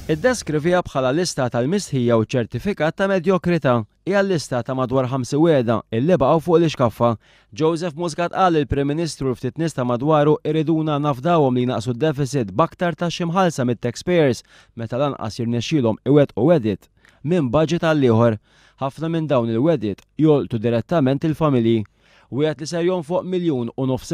Iddeskriviha bħala lista tal-mistħija u ċertifikat ta' medjokrità. Hija lista ta' madwar 50 wegħda illi baqgħu fuq l-ixkaffa. Joseph Muscat qal li l-Prim Ministru u l-ftit nies ta' madwaru iriduna nafdawhom li jnaqqsu d-deficit b'aktar taxxi mħallsa mit-taxpayers meta lanqas jirnexxielhom iwettqu wegħdiet minn budget għall-ieħor. Ħafna minn dawn il-wegħdiet jolqtu direttament il-familji. Wiegħed li ser jonfoq 1.5 miljun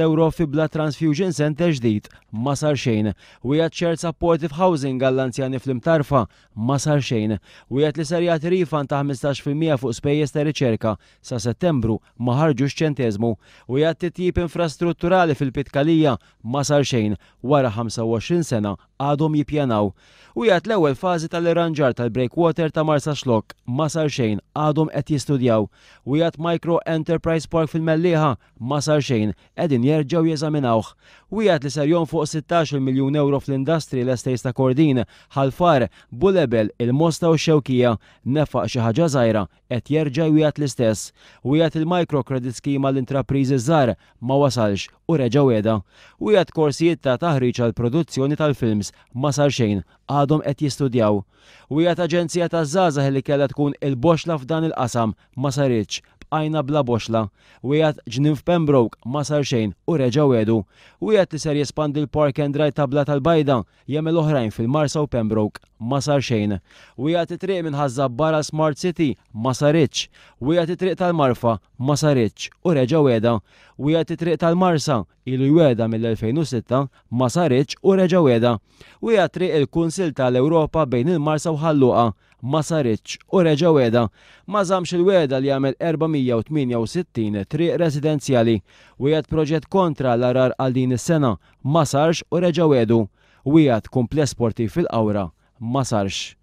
ewro fi Blood Transfusion Centre ġdid. Ma sar xejn. Wiegħed shared supportive housing għall-anzjani fl-Imtarfa. Ma sar xejn. Wiegħed li ser jagħti refund ta' 15% fuq spejjeż ta' riċerka. Sa Settembru ma ħarġux ċenteżmu. Wiegħed titjib infrastrutturali fil-Pitkalija. Ma sar xejn. Wara 25 sena għadhom jippjanaw. Wiegħed l-ewwel fażi tal-irranġar tal-breakwater ta' Marsaxlokk. Ma sar xejn, għadhom qed jistudjaw. Wiegħed Micro Enterprise Park fil-Mellieħa. Ma sar xejn, qegħdin jerġgħu jeżaminawh. Wiegħed li ser jonfoq 16 miljun ewro fl-industrial estates ta' Kordin, Ħal Far, Bulebel, il-Mosta u x-Xewkija. Nefaq xi ħaġa żgħira, qed jerġa' jwiegħed l-istess. Wiegħed il-micro credit scheme għall-intrapriżi żgħar, ma wasalx u reġa' wegħda. Wiegħed korsijiet ta' taħriġ għall-produzzjoni tal-films, ma sar xejn, għadhom qed jistudjaw. Wiegħed aġenzija taż-żgħażagħ li kellha tkun il-boxla f'dan il-qasam, ma saritx, bqajna bla boxla. Wiegħed ġnien f'Pembroke, ma sar xejn u reġa' wegħdu. Wiegħed li ser jespandi l-park and ride ta' Blata l-Bajda, jagħmel oħrajn fil-Marsa u Pembroke, ma sar xejn. Wiegħed it-triq minn Ħaż-Żabbar għal Smart City, ma saritx. Wiegħed it-triq tal-Marfa, ma saritx u reġa' wegħda. Wiegħed it-triq tal-Marsa, ilu jwegħda mill-2006, ma saritx u reġa' wegħda. Wiegħed triq il-Kunsill ta' l-Ewropa bejn il-Marsa u Ħal Luqa, ma saritx u reġa' wegħda. Ma żammx il-wegħda li jagħmel 468 triq residenzjali. Wiegħed proġett kontra l-għargħar għal din is-sena, ma sarx u reġa' wegħdu. Wiegħed kumpless sportiv fil-Qawra, ma sarx.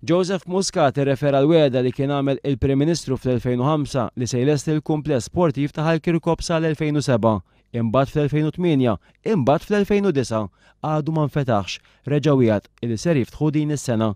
Joseph Muscat irrefera l-wegħda li kien għamel il-Prim Ministru fl-2005 li se jlesti l-kumpless sportiv ta' Ħal Kirkop sal-2007, imbagħad fl-2008, imbagħad fl-2009. Għadu ma nfetaħx, reġa' wiegħed illi ser jiftħu din is-sena.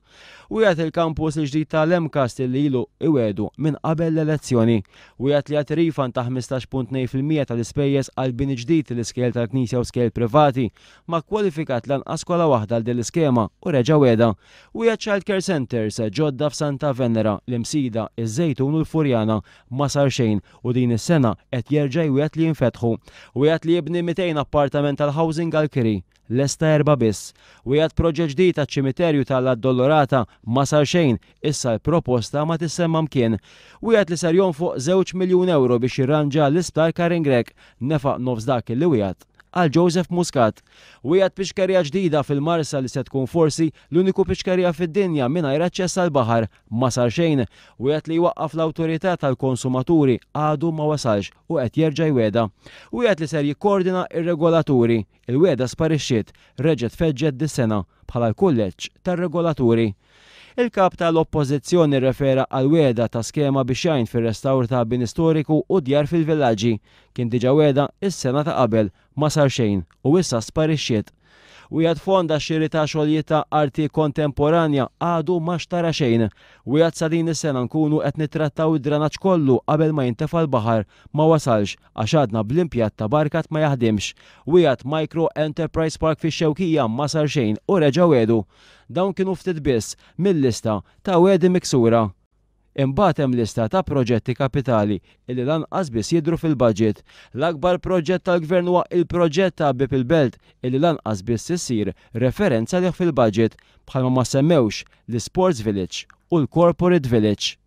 Wiegħed il-campus il-ġdid tal-MCAST illi ilu iwiegħdu minn qabel l-elezzjoni. Wiegħed li jagħti refund ta' 15.2% tal-ispejjeż għal bini ġdid l-iskejjel tal-Knisja u skejjel privati. Ma kkwalifikat lanqas skola waħda għal din l-iskema u reġa' wegħda. Wiegħed child care centres ġodda f'Santa Venera, l-Imsida, iż-Żejtun u l-Furjana. Ma sar xejn u din is-sena qed jerġa' jwiegħed li jinfetħu. Wiegħed li jibni 200 appartament tal-housing għall-kiri. Lesta erbgħa biss. Wiegħed proġett ġdid għaċ-ċimiterju ta' l-Addolorata, ma sar xejn, issa l-proposta ma tissemma mkien. Wiegħed li ser jonfoq żewġ miljun ewro biex jirranġa l-Isptar Karin Grech, nefaq nofs dak li wiegħed. Qal Joseph Muscat. Wiegħed pixkerija ġdida fil-Marsa li se tkun forsi l-uniku pixkerija fid-dinja mingħajr aċċess għall-baħar, ma sar xejn. Wiegħed li jwaqqaf l-Awtorità tal-Konsumaturi, għadu ma wasalx u qed jerġa' jwiegħda. Wiegħed li ser jikkoordina r-regolaturi, Il-wegħda sparixxiet, reġgħet feġġet dis-sena bħala l-Kulleġġ tar-Regolaturi. Il-Kap ta' l-Oppożizzjoni rrefera għall-wegħda ta' skema biex jgħin fir-restawr ta' bini storiku u djar fil-villaġġi. Kien diġa wegħda s-sena ta' qabel, ma sar xejn u issa sparixxiet. Wiegħed fond għax-xiri ta' xogħlijiet ta' arti kontemporanja għadu ma xtara xejn. Wiegħed sa din is-sena nkunu qed nittrattaw id-dranaġġ kollu qabel ma jintefa' l-baħar, ma wasalx għax għadna bl-impjat ta' Barkat ma jaħdimx. Wiegħed Micro Enterprise Park fix-Xewkija ma sar xejn u reġa' wiegħdu. Dawn kienu ftit biss mil-lista ta' wegħdi miksura. Imbagħad hemm lista ta' proġetti kapitali illi lanqas biss jidhru fil-budget. L-akbar proġett tal-Gvern huwa il-proġett ta' Bieb il-Belt illi lanqas biss issir referenza għalih fil-budget, bħalma ma semmewx l-Isports Village u l-Corporate Village.